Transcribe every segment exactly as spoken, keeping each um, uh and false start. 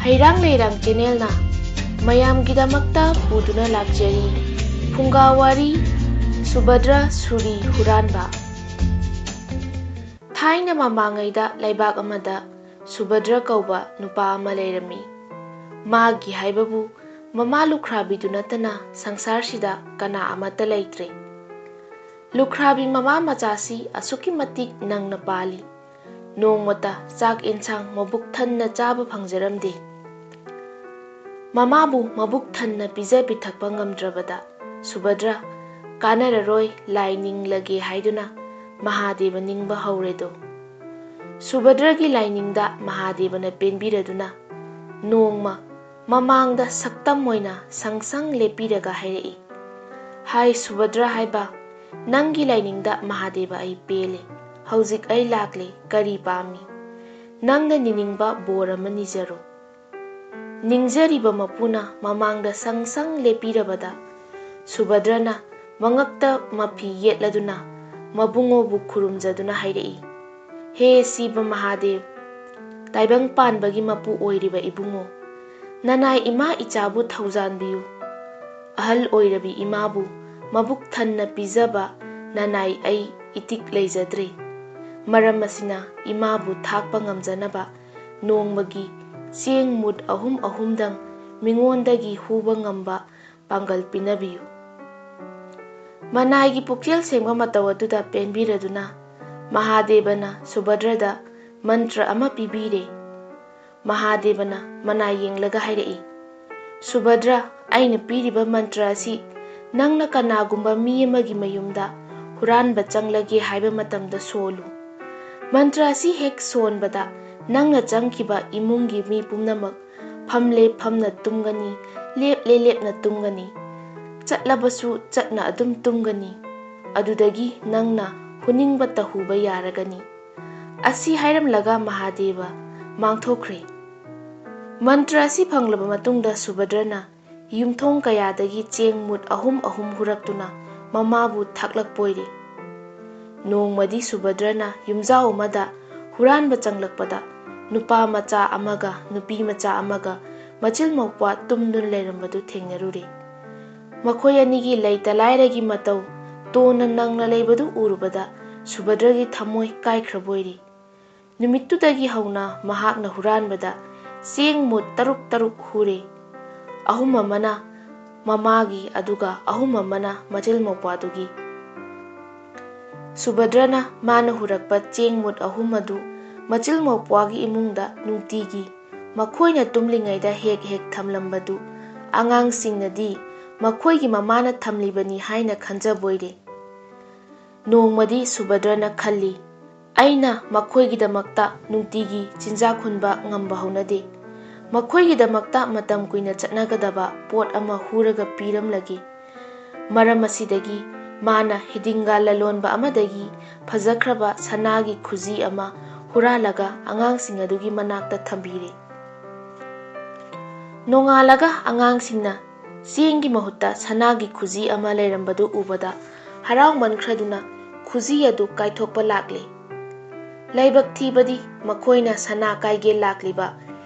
ꯍꯩꯔꯥꯡ ꯂꯩꯔꯥꯡ ꯆꯦꯅꯦꯜꯅ ꯃꯌꯥꯝꯒꯤꯗꯃꯛꯇ ꯄꯨꯗꯨꯅ ꯂꯥꯛꯆꯔꯤ ꯐꯨꯡꯒꯥ ꯋꯥꯔꯤ, ꯁꯨꯚꯗ꯭ꯔ ꯁꯨꯔꯤ ꯍꯨꯔꯥꯟꯕ꯫ ꯊꯥꯏꯅ ꯃꯃꯥꯡꯉꯩꯗ ꯂꯩꯕꯥꯛ ꯑꯃꯗ ꯁꯨꯚꯗ꯭ꯔ ꯀꯧꯕ ꯅꯨꯄꯥ ꯑꯃ ꯂꯩꯔꯝꯃꯤ꯫ ꯃꯥꯒꯤ ꯍꯥꯏꯕꯕꯨ ꯃꯃꯥ ꯂꯨꯈ꯭ꯔꯥꯕꯤꯗꯨ ꯅꯠꯇꯅ ꯁꯪꯁꯥꯔꯁꯤꯗ ꯀꯅꯥ ꯑꯃꯠꯇ ꯂꯩꯇ꯭ꯔꯦ꯫ ꯂꯨꯈ꯭ꯔꯥꯕꯤ ꯃꯃꯥ ꯃꯆꯥꯁꯤ ꯑꯁꯨꯛꯀꯤ ꯃꯇꯤꯛ ꯅꯪꯅ ꯄꯥꯜꯂꯤ꯫ ꯅꯣꯡꯃꯇ ꯆꯥꯛ ꯑꯦꯟꯁꯥꯡ ꯃꯕꯨꯛ ꯊꯟꯅ ꯆꯥꯕ ꯐꯪꯖꯔꯝꯗꯦ꯫ ꯃꯃꯥꯕꯨ ꯃꯕꯨꯛ ꯊꯟꯅ ꯄꯤꯖ ꯄꯤꯊꯛꯄ ꯉꯝꯗ꯭ꯔꯕꯗ ꯁꯨꯚꯗ꯭ꯔ ꯀꯥꯟꯅꯔꯔꯣꯏ, ꯂꯥꯏ ꯅꯤꯡꯂꯒꯦ ꯍꯥꯏꯗꯨꯅ ꯃꯍꯥꯗꯦꯕ ꯅꯤꯡꯕ ꯍꯧꯔꯦꯗꯣ꯫ ꯁꯨꯚꯗ꯭ꯔꯒꯤ ꯂꯥꯏꯅꯤꯡꯗ ꯃꯍꯥꯗꯦꯕꯅ ꯄꯦꯟꯕꯤꯔꯗꯨꯅ ꯅꯣꯡꯃ ꯃꯃꯥꯡꯗ ꯁꯛꯇꯝ ꯑꯣꯏꯅ ꯁꯪ ꯁꯪ ꯂꯦꯞꯄꯤꯔꯒ ꯍꯥꯏꯔꯛꯏ, "ꯍꯥꯏ ꯁꯨꯚꯗ꯭ꯔ ꯍꯥꯏꯕ, ꯅꯪꯒꯤ ꯂꯥꯏꯅꯤꯡꯗ ꯃꯍꯥꯗꯦꯕ ꯑꯩ ꯄꯦꯜꯂꯦ꯫ ꯍꯧꯖꯤꯛ ꯑꯩ ꯂꯥꯛꯂꯦ, ꯀꯔꯤ ꯄꯥꯝꯃꯤ? ꯅꯪꯅ ꯅꯤꯅꯤꯡꯕ ꯕꯣꯔ ꯑꯃ ꯅꯤꯖꯔꯣ꯫" ꯅꯤꯡꯖꯔꯤꯕ ꯃꯄꯨꯅ ꯃꯃꯥꯡꯗ ꯁꯪ ꯁꯪ ꯂꯦꯞꯄꯤꯔꯕꯗ ꯁꯨꯚꯗ꯭ꯔꯅ ꯃꯉꯛꯇ ꯃꯐꯤ ꯌꯦꯠꯂꯗꯨꯅ ꯃꯕꯨꯡꯉꯣꯕꯨ ꯈꯨꯔꯨꯝꯖꯗꯨꯅ ꯍꯥꯏꯔꯛꯏ, "ꯍꯦ ꯁꯤꯕ ꯃꯍꯥꯗꯦꯕ, ꯇꯥꯏꯕꯪ ꯄꯥꯟꯕꯒꯤ ꯃꯄꯨ ꯑꯣꯏꯔꯤꯕ ꯏꯕꯨꯡꯉꯣ, ꯅꯅꯥꯏ ꯏꯃꯥ ꯏꯆꯥꯕꯨ ꯊꯧꯖꯥꯟꯕꯤꯌꯨ꯫ ꯑꯍꯜ ꯑꯣꯏꯔꯕꯤ ꯏꯃꯥꯕꯨ ꯃꯕꯨꯛ ꯊꯟꯅ ꯄꯤꯖꯕ ꯅꯅꯥꯏ ꯑꯩ ꯏꯇꯤꯛ ꯂꯩꯖꯗ꯭ꯔꯦ꯫ ꯃꯔꯝ ꯑꯁꯤꯅ ꯏꯃꯥꯕꯨ ꯊꯥꯛꯄ ꯉꯝꯖꯅꯕ ꯅꯣꯡꯃꯒꯤ ꯆꯦꯡ ꯃꯨꯠ ꯑꯍꯨꯝ ꯑꯍꯨꯝꯗꯪ ꯃꯤꯉꯣꯟꯗꯒꯤ ꯍꯨꯕ ꯉꯝꯕ ꯄꯥꯡꯒꯜ ꯄꯤꯅꯕꯤꯌꯨ꯫" ꯃꯅꯥꯏꯒꯤ ꯄꯨꯛꯆꯦꯜ ꯁꯦꯡꯕ ꯃꯇꯧ ꯑꯗꯨꯗ ꯄꯦꯟꯕꯤꯔꯗꯨꯅ ꯃꯍꯥꯗꯦꯕꯅ ꯁꯨꯚꯗ꯭ꯔꯗ ꯃꯟꯇ꯭ꯔ ꯑꯃ ꯄꯤꯕꯤꯔꯦ꯫ ꯃꯍꯥꯗꯦꯕꯅ ꯃꯅꯥꯏ ꯌꯦꯡꯂꯒ ꯍꯥꯏꯔꯛꯏ, "ꯁꯨꯚꯗ꯭ꯔ, ꯑꯩꯅ ꯄꯤꯔꯤꯕ ꯃꯟꯇ꯭ꯔ ꯑꯁꯤ ꯅꯪꯅ ꯀꯅꯥꯒꯨꯝꯕ ꯃꯤ ꯑꯃꯒꯤ ꯃꯌꯨꯝꯗ ꯍꯨꯔꯥꯟꯕ ꯆꯪꯂꯒꯦ ꯍꯥꯏꯕ ꯃꯇꯝꯗ ꯁꯣꯜꯂꯨ꯫ ꯃꯟꯇ꯭ꯔ ꯑꯁꯤ ꯍꯦꯛ ꯁꯣꯟꯕꯗ ꯅꯪꯅ ꯆꯪꯈꯤꯕ ꯏꯃꯨꯡꯒꯤ ꯃꯤ ꯄꯨꯝꯅꯃꯛ ꯐꯝꯂꯦ ꯐꯝꯅ ꯇꯨꯝꯒꯅꯤ, ꯂꯦꯞꯂꯦ ꯂꯦꯞꯅ ꯇꯨꯝꯒꯅꯤ, ꯆꯠꯂꯕꯁꯨ ꯆꯠꯅ ꯑꯗꯨꯝ ꯇꯨꯝꯒꯅꯤ꯫ ꯑꯗꯨꯗꯒꯤ ꯅꯪꯅ ꯍꯨꯅꯤꯡꯕ ꯇꯍꯨꯕ ꯌꯥꯔꯒꯅꯤ꯫" ꯑꯁꯤ ꯍꯥꯏꯔꯝꯂꯒ ꯃꯍꯥꯗꯦꯕ ꯃꯥꯡꯊꯣꯛꯈ꯭ꯔꯦ꯫ ꯃꯟꯇ꯭ꯔ ꯑꯁꯤ ꯐꯪꯂꯕ ꯃꯇꯨꯡꯗ ꯁꯨꯚꯗ꯭ꯔꯅ ꯌꯨꯝꯊꯣꯡ ꯀꯌꯥꯗꯒꯤ ꯆꯦꯡ ꯃꯨꯠ ꯑꯍꯨꯝ ꯑꯍꯨꯝ ꯍꯨꯔꯛꯇꯨꯅ ꯃꯃꯥꯕꯨ ꯊꯥꯛꯂꯛꯄ ꯑꯣꯏꯔꯦ꯫ ꯅꯣꯡꯃꯗꯤ ꯁꯨꯚꯗ꯭ꯔꯅ ꯌꯨꯝꯖꯥꯎ ꯑꯃꯗ ꯍꯨꯔꯥꯟꯕ ꯆꯪꯂꯛꯄꯗ ꯅꯨꯄꯥ ꯃꯆꯥ ꯑꯃꯒ ꯅꯨꯄꯤ ꯃꯆꯥ ꯑꯃꯒ ꯃꯆꯤꯜ ꯃꯧꯄ꯭ꯋꯥ ꯇꯨꯝꯗꯨꯅ ꯂꯩꯔꯝꯕꯗꯨ ꯊꯦꯡꯅꯔꯨꯔꯦ꯫ ꯃꯈꯣꯏ ꯑꯅꯤꯒꯤ ꯂꯩꯇ ꯂꯥꯏꯔꯒꯤ ꯃꯇꯧ ꯇꯣꯟꯅ ꯅꯪꯅ ꯂꯩꯕꯗꯨ ꯎꯔꯨꯕꯗ ꯁꯨꯚꯗ꯭ꯔꯒꯤ ꯊꯃꯣꯏ ꯀꯥꯏꯈ꯭ꯔꯕꯣꯏꯔꯦ꯫ ꯅꯨꯃꯤꯠꯇꯨꯗꯒꯤ ꯍꯧꯅ ꯃꯍꯥꯛꯅ ꯍꯨꯔꯥꯟꯕꯗ ꯆꯦꯡ ꯃꯨꯠ ꯇꯔꯨꯛ ꯇꯔꯨꯛ ꯍꯨꯔꯦ꯫ ꯑꯍꯨꯝ ꯑꯃꯅ ꯃꯃꯥꯒꯤ, ꯑꯗꯨꯒ ꯑꯍꯨꯝ ꯑꯃꯅ ꯃꯆꯤꯜ ꯃꯧꯄ꯭ꯋꯥꯗꯨꯒꯤ꯫ ꯁꯨꯚꯗ꯭ꯔꯅ ꯃꯥꯅ ꯍꯨꯔꯛꯄ ꯆꯦꯡ ꯃꯨꯠ ꯑꯍꯨꯝ ꯑꯗꯨ ꯃꯆꯤꯜ ꯃꯧꯄ꯭ꯋꯥꯒꯤ ꯏꯃꯨꯡꯗ ꯅꯨꯡꯇꯤꯒꯤ ꯃꯈꯣꯏꯅ ꯇꯨꯝꯂꯤꯉꯩꯗ ꯍꯦꯛ ꯍꯦꯛ ꯊꯝꯂꯝꯕꯗꯨ ꯑꯉꯥꯡꯁꯤꯡꯅꯗꯤ ꯃꯈꯣꯏꯒꯤ ꯃꯃꯥꯅ ꯊꯝꯂꯤꯕꯅꯤ ꯍꯥꯏꯅ ꯈꯟꯖꯕꯣꯏꯔꯦ꯫ ꯅꯣꯡꯃꯗꯤ ꯁꯨꯚꯗ꯭ꯔꯅ ꯈꯜꯂꯤ, "ꯑꯩꯅ ꯃꯈꯣꯏꯒꯤꯗꯃꯛꯇ ꯅꯨꯡꯇꯤꯒꯤ ꯆꯤꯟꯖꯥꯛ ꯍꯨꯟꯕ ꯉꯝꯕ ꯍꯧꯅꯗꯦ꯫ ꯃꯈꯣꯏꯒꯤꯗꯃꯛꯇ ꯃꯇꯝ ꯀꯨꯏꯅ ꯆꯠꯅꯒꯗꯕ ꯄꯣꯠ ꯑꯃ ꯍꯨꯔꯒ ꯄꯤꯔꯝꯂꯒꯦ꯫" ꯃꯔꯝ ꯑꯁꯤꯗꯒꯤ ꯃꯥꯅ ꯍꯤꯗꯤꯡꯒꯥ ꯂꯂꯣꯟꯕ ꯑꯃꯗꯒꯤ ꯐꯖꯈ꯭ꯔꯕ ꯁꯅꯥꯒꯤ ꯈꯨꯖꯤ ꯑꯃ ꯍꯨꯔꯥꯜꯂꯒ ꯑꯉꯥꯡꯁꯤꯡ ꯑꯗꯨꯒꯤ ꯃꯅꯥꯛꯇ ꯊꯝꯕꯤꯔꯦ꯫ ꯅꯣꯡꯉꯥꯜꯂꯒ ꯑꯉꯥꯡꯁꯤꯡꯅ ꯆꯦꯡꯒꯤ ꯃꯍꯨꯠꯇ ꯁꯅꯥꯒꯤ ꯈꯨꯖꯤ ꯑꯃ ꯂꯩꯔꯝꯕꯗꯨ ꯎꯕꯗ ꯍꯔꯥꯎꯃꯟꯈ꯭ꯔꯗꯨꯅ ꯈꯨꯖꯤ ꯑꯗꯨ ꯀꯥꯏꯊꯣꯛꯄ ꯂꯥꯛꯂꯦ꯫ ꯂꯥꯏꯕꯛ ꯊꯤꯕꯗꯤ ꯃꯈꯣꯏꯅ ꯁꯅꯥ ꯀꯥꯏꯒꯦ ꯂꯥꯛꯂꯤꯕ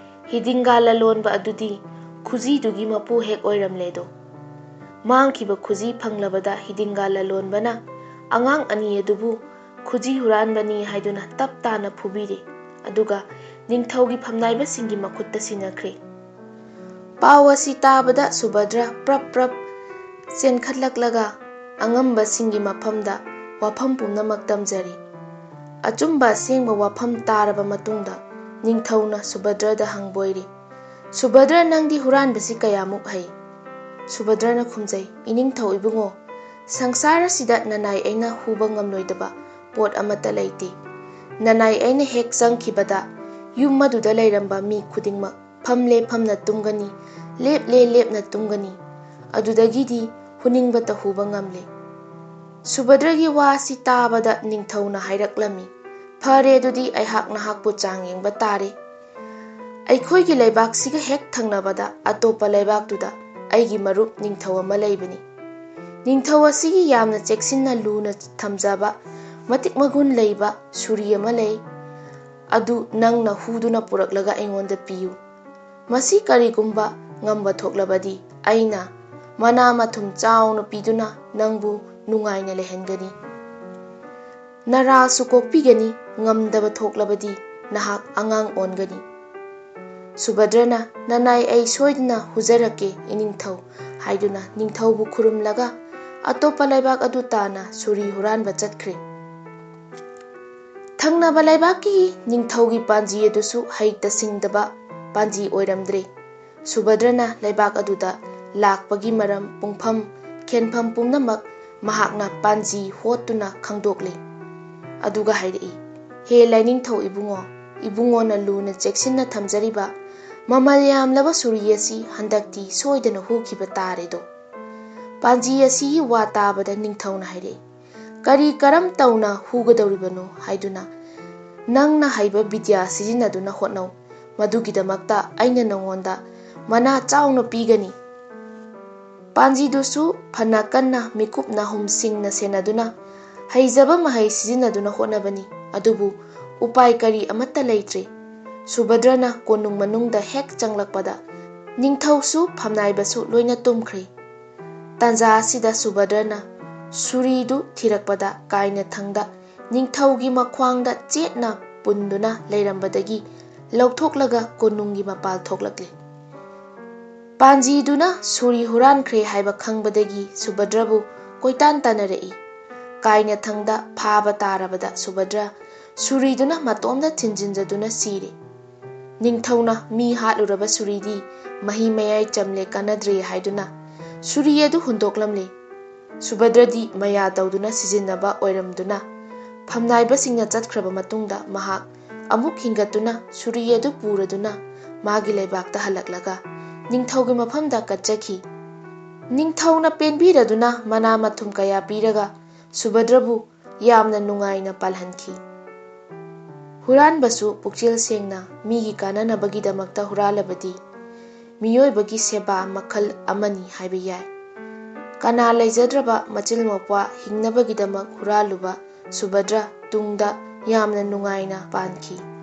ꯍꯤꯗꯤꯡꯒꯥ ꯂꯂꯣꯟꯕ ꯑꯗꯨꯗꯤ ꯈꯨꯖꯤꯗꯨꯒꯤ ꯃꯄꯨ ꯍꯦꯛ ꯑꯣꯏꯔꯝꯂꯦꯗꯣ꯫ ꯃꯥꯡꯈꯤꯕ ꯈꯨꯖꯤ ꯐꯪꯂꯕꯗ ꯍꯤꯗꯤꯡꯒꯥ ꯂꯂꯣꯟꯕꯅ ꯑꯉꯥꯡ ꯑꯅꯤ ꯑꯗꯨꯕꯨ ꯈꯨꯖꯤ ꯍꯨꯔꯥꯟꯕꯅꯤ ꯍꯥꯏꯗꯨꯅ ꯇꯞ ꯇꯥꯅ ꯐꯨꯕꯤꯔꯦ꯫ ꯑꯗꯨꯒ ꯅꯤꯡꯊꯧꯒꯤ ꯐꯝꯅꯥꯏꯕꯁꯤꯡꯒꯤ ꯃꯈꯨꯠꯇ ꯁꯤꯟꯅꯈ꯭ꯔꯦ꯫ ꯄꯥꯎ ꯑꯁꯤ ꯇꯥꯕꯗ ꯁꯨꯚꯗ꯭ꯔ ꯄ꯭ꯔꯞ ꯄ꯭ꯔꯞ ꯆꯦꯟꯈꯠꯂꯛꯂꯒ ꯑꯉꯝꯕꯁꯤꯡꯒꯤ ꯃꯐꯝꯗ ꯋꯥꯐꯝ ꯄꯨꯝꯅꯃꯛ ꯇꯝꯖꯔꯤ꯫ ꯑꯆꯨꯝꯕ ꯑꯁꯦꯡꯕ ꯋꯥꯐꯝ ꯇꯥꯔꯕ ꯃꯇꯨꯡꯗ ꯅꯤꯡꯊꯧꯅ ꯁꯨꯚꯗ꯭ꯔꯗ ꯍꯪꯕꯣꯏꯔꯤ, "ꯁꯨꯚꯗ꯭ꯔ, ꯅꯪꯗꯤ ꯍꯨꯔꯥꯟꯕꯁꯤ ꯀꯌꯥꯃꯨꯛ ꯍꯩ?" ꯁꯨꯚꯗ꯭ꯔꯅ ꯈꯨꯝꯖꯩ, "ꯏꯅꯤꯡꯊꯧ ꯏꯕꯨꯡꯉꯣ, ꯁꯪꯁꯥꯔ ꯑꯁꯤꯗ ꯅꯅꯥꯏ ꯑꯩꯅ ꯍꯨꯕ ꯉꯝꯂꯣꯏꯗꯕ ꯄꯣꯠ ꯑꯃꯠꯇ ꯂꯩꯇꯦ꯫ ꯅꯅꯥꯏ ꯑꯩꯅ ꯍꯦꯛ ꯆꯪꯈꯤꯕꯗ ꯌꯨꯝ ꯑꯗꯨꯗ ꯂꯩꯔꯝꯕ ꯃꯤ ꯈꯨꯗꯤꯡꯃꯛ ꯐꯝꯂꯦ ꯐꯝꯅ ꯇꯨꯝꯒꯅꯤ, ꯂꯦꯞꯂꯦ ꯂꯦꯞꯅ ꯇꯨꯝꯒꯅꯤ꯫ ꯑꯗꯨꯗꯒꯤꯗꯤ ꯍꯨꯅꯤꯡꯕꯇ ꯍꯨꯕ ꯉꯝꯂꯦ꯫" ꯁꯨꯚꯗ꯭ꯔꯒꯤ ꯋꯥ ꯑꯁꯤ ꯇꯥꯕꯗ ꯅꯤꯡꯊꯧꯅ ꯍꯥꯏꯔꯛꯂꯝꯃꯤ, "ꯐꯔꯦ, ꯑꯗꯨꯗꯤ ꯑꯩꯍꯥꯛ ꯅꯍꯥꯛꯄꯨ ꯆꯥꯡ ꯌꯦꯡꯕ ꯇꯥꯔꯦ꯫ ꯑꯩꯈꯣꯏꯒꯤ ꯂꯩꯕꯥꯛꯁꯤꯒ ꯍꯦꯛ ꯊꯪꯅꯕꯗ ꯑꯇꯣꯞꯄ ꯂꯩꯕꯥꯛꯇꯨꯗ ꯑꯩꯒꯤ ꯃꯔꯨꯞ ꯅꯤꯡꯊꯧ ꯑꯃ ꯂꯩꯕꯅꯤ꯫ ꯅꯤꯡꯊꯧ ꯑꯁꯤꯒꯤ ꯌꯥꯝꯅ ꯆꯦꯛꯁꯤꯟꯅ ꯂꯨꯅ ꯊꯝꯖꯕ ꯃꯇꯤꯛ ꯃꯒꯨꯟ ꯂꯩꯕ ꯁꯨꯔꯤ ꯑꯃ ꯂꯩ꯫ ꯑꯗꯨ ꯅꯪꯅ ꯍꯨꯗꯨꯅ ꯄꯨꯔꯛꯂꯒ ꯑꯩꯉꯣꯟꯗ ꯄꯤꯌꯨ꯫ ꯃꯁꯤ ꯀꯔꯤꯒꯨꯝꯕ ꯉꯝꯕ ꯊꯣꯛꯂꯕꯗꯤ ꯑꯩꯅ ꯃꯅꯥ ꯃꯊꯨꯝ ꯆꯥꯎꯅ ꯄꯤꯗꯨꯅ ꯅꯪꯕꯨ ꯅꯨꯡꯉꯥꯏꯅ ꯂꯩꯍꯟꯒꯅꯤ꯫ ꯅꯔꯥꯁꯨ ꯀꯣꯛꯄꯤꯒꯅꯤ, ꯉꯝꯗꯕ ꯊꯣꯛꯂꯕꯗꯤ ꯅꯍꯥꯛ ꯑꯉꯥꯡ ꯑꯣꯟꯒꯅꯤ꯫ ꯁꯨꯚꯗ꯭ꯔꯅ, "ꯅꯅꯥꯏ ꯑꯩ ꯁꯣꯏꯗꯅ ꯍꯨꯖꯔꯛꯀꯦ, ꯏꯅꯤꯡꯊꯧ" ꯍꯥꯏꯗꯨꯅ ꯅꯤꯡꯊꯧꯕꯨ ꯈꯨꯔꯨꯝꯂꯒ ꯑꯇꯣꯞꯄ ꯂꯩꯕꯥꯛ ꯑꯗꯨ ꯇꯥꯟꯅ ꯁꯨꯔꯤ ꯍꯨꯔꯥꯟꯕ ꯆꯠꯈ꯭ꯔꯦ꯫ ꯊꯪꯅꯕ ꯂꯩꯕꯥꯛꯀꯤ ꯅꯤꯡꯊꯧꯒꯤ ꯄꯥꯟꯖꯤ ꯑꯗꯨꯁꯨ ꯍꯩꯇ ꯁꯤꯡꯗꯕ ꯄꯥꯟꯖꯤ ꯑꯣꯏꯔꯝꯗ꯭ꯔꯦ꯫ ꯁꯨꯚꯗ꯭ꯔꯅ ꯂꯩꯕꯥꯛ ꯑꯗꯨꯗ ꯂꯥꯛꯄꯒꯤ ꯃꯔꯝ, ꯄꯨꯡꯐꯝ, ꯈꯦꯟꯐꯝ ꯄꯨꯝꯅꯃꯛ ꯃꯍꯥꯛꯅ ꯄꯥꯟꯖꯤ ꯍꯣꯠꯇꯨꯅ ꯈꯪꯗꯣꯛꯂꯦ꯫ ꯑꯗꯨꯒ ꯍꯥꯏꯔꯛꯏ, "ꯍꯦ ꯂꯥꯏꯅꯤꯡꯊꯧ ꯏꯕꯨꯡꯉꯣ, ꯏꯕꯨꯡꯉꯣꯅ ꯂꯨꯅ ꯆꯦꯛꯁꯤꯟꯅ ꯊꯝꯖꯔꯤꯕ ꯃꯃꯜ ꯌꯥꯝꯂꯕ ꯁꯨꯔꯤ ꯑꯁꯤ ꯍꯟꯗꯛꯇꯤ ꯁꯣꯏꯗꯅ ꯍꯨꯈꯤꯕ ꯇꯥꯔꯦꯗꯣ!" ꯄꯥꯟꯖꯤ ꯑꯁꯤꯒꯤ ꯋꯥ ꯇꯥꯕꯗ ꯅꯤꯡꯊꯧꯅ ꯍꯥꯏꯔꯛꯏ, "ꯀꯔꯤ ꯀꯔꯝ ꯇꯧꯅ ꯍꯨꯒꯗꯧꯔꯤꯕꯅꯣ ꯍꯥꯏꯗꯨꯅ ꯅꯪꯅ ꯍꯩꯕ ꯕꯤꯗ꯭ꯌꯥ ꯁꯤꯖꯤꯟꯅꯗꯨꯅ ꯍꯣꯠꯅꯧ꯫ ꯃꯗꯨꯒꯤꯗꯃꯛꯇ ꯑꯩꯅ ꯅꯉꯣꯟꯗ ꯃꯅꯥ ꯆꯥꯎꯅ ꯄꯤꯒꯅꯤ꯫ ꯄꯥꯟꯖꯤꯗꯨꯁꯨ ꯐꯅ ꯀꯟꯅ ꯃꯤꯀꯨꯞ ꯅꯥꯍꯨꯝ ꯁꯤꯡꯅ ꯁꯦꯟꯅꯗꯨꯅ ꯍꯩꯖꯕ ꯃꯍꯩ ꯁꯤꯖꯤꯟꯅꯗꯨꯅ ꯍꯣꯠꯅꯕꯅꯤ꯫ ꯑꯗꯨꯕꯨ ꯎꯄꯥꯏ ꯀꯔꯤ ꯑꯃꯠꯇ ꯂꯩꯇ꯭ꯔꯦ꯫" ꯁꯨꯚꯗ꯭ꯔꯅ ꯀꯣꯅꯨꯡ ꯃꯅꯨꯡꯗ ꯍꯦꯛ ꯆꯪꯂꯛꯄꯗ ꯅꯤꯡꯊꯧꯁꯨ ꯐꯝꯅꯥꯏꯕꯁꯨ ꯂꯣꯏꯅ ꯇꯨꯝꯈ꯭ꯔꯦ꯫ ꯇꯥꯟꯖꯥ ꯑꯁꯤꯗ ꯁꯨꯚꯗ꯭ꯔꯅ ꯁꯨꯔꯤꯗꯨ ꯊꯤꯔꯛꯄꯗ ꯀꯥꯏꯅꯊꯪꯗ ꯅꯤꯡꯊꯧꯒꯤ ꯃꯈ꯭ꯋꯥꯡꯗ ꯆꯦꯠꯅ ꯄꯨꯟꯗꯨꯅ ꯂꯩꯔꯝꯕꯗꯒꯤ ꯂꯧꯊꯣꯛꯂꯒ ꯀꯣꯅꯨꯡꯒꯤ ꯃꯄꯥꯜ ꯊꯣꯛꯂꯛꯂꯦ꯫ ꯄꯥꯟꯖꯤꯗꯨꯅ ꯁꯨꯔꯤ ꯍꯨꯔꯥꯟꯈ꯭ꯔꯦ ꯍꯥꯏꯕ ꯈꯪꯕꯗꯒꯤ ꯁꯨꯚꯗ꯭ꯔꯕꯨ ꯀꯣꯏꯇꯥꯟ ꯇꯥꯟꯅꯔꯛꯏ꯫ ꯀꯥꯏꯅꯊꯪꯗ ꯐꯥꯕ ꯇꯥꯔꯕꯗ ꯁꯨꯚꯗ꯭ꯔ ꯁꯨꯔꯤꯗꯨꯅ ꯃꯇꯣꯝꯗ ꯊꯤꯟꯖꯤꯟꯖꯗꯨꯅ ꯁꯤꯔꯦ꯫ ꯅꯤꯡꯊꯧꯅ ꯃꯤ ꯍꯥꯠꯂꯨꯔꯕ ꯁꯨꯔꯤꯗꯤ ꯃꯍꯤ ꯃꯌꯥꯏ ꯆꯝꯂꯦ, ꯀꯥꯟꯅꯗ꯭ꯔꯦ ꯍꯥꯏꯗꯨꯅ ꯁꯨꯔꯤ ꯑꯗꯨ ꯍꯨꯟꯗꯣꯛꯂꯝꯂꯦ꯫ ꯁꯨꯚꯗ꯭ꯔꯗꯤ ꯃꯌꯥ ꯇꯧꯗꯨꯅ ꯁꯤꯖꯤꯟꯅꯕ ꯑꯣꯏꯔꯝꯗꯨꯅ ꯐꯝꯅꯥꯏꯕꯁꯤꯡꯅ ꯆꯠꯈ꯭ꯔꯕ ꯃꯇꯨꯡꯗ ꯃꯍꯥꯛ ꯑꯃꯨꯛ ꯍꯤꯡꯒꯠꯇꯨꯅ ꯁꯨꯔꯤ ꯑꯗꯨ ꯄꯨꯔꯗꯨꯅ ꯃꯥꯒꯤ ꯂꯩꯕꯥꯛꯇ ꯍꯜꯂꯛꯂꯒ ꯅꯤꯡꯊꯧꯒꯤ ꯃꯐꯝꯗ ꯀꯠꯆꯈꯤ꯫ ꯅꯤꯡꯊꯧꯅ ꯄꯦꯟꯕꯤꯔꯗꯨꯅ ꯃꯅꯥ ꯃꯊꯨꯝ ꯀꯌꯥ ꯄꯤꯔꯒ ꯁꯨꯚꯗ꯭ꯔꯕꯨ ꯌꯥꯝꯅ ꯅꯨꯡꯉꯥꯏꯅ ꯄꯥꯜꯍꯟꯈꯤ꯫ ꯍꯨꯔꯥꯟꯕꯁꯨ ꯄꯨꯛꯆꯦꯜ ꯁꯦꯡꯅ ꯃꯤꯒꯤ ꯀꯥꯟꯅꯅꯕꯒꯤꯗꯃꯛꯇ ꯍꯨꯔꯥꯜꯂꯕꯗꯤ ꯃꯤꯑꯣꯏꯕꯒꯤ ꯁꯦꯕꯥ ꯃꯈꯜ ꯑꯃꯅꯤ ꯍꯥꯏꯕ ꯌꯥꯏ꯫ ꯀꯅꯥ ꯂꯩꯖꯗ꯭ꯔꯕ ꯃꯆꯤꯜ ꯃꯧꯄ꯭ꯋꯥ ꯍꯤꯡꯅꯕꯒꯤꯗꯃꯛ ꯍꯨꯔꯥꯜꯂꯨꯕ ꯁꯨꯚꯗ꯭ꯔ ꯇꯨꯡꯗ ꯌꯥꯝꯅ ꯅꯨꯡꯉꯥꯏꯅ ꯄꯥꯟꯈꯤ꯫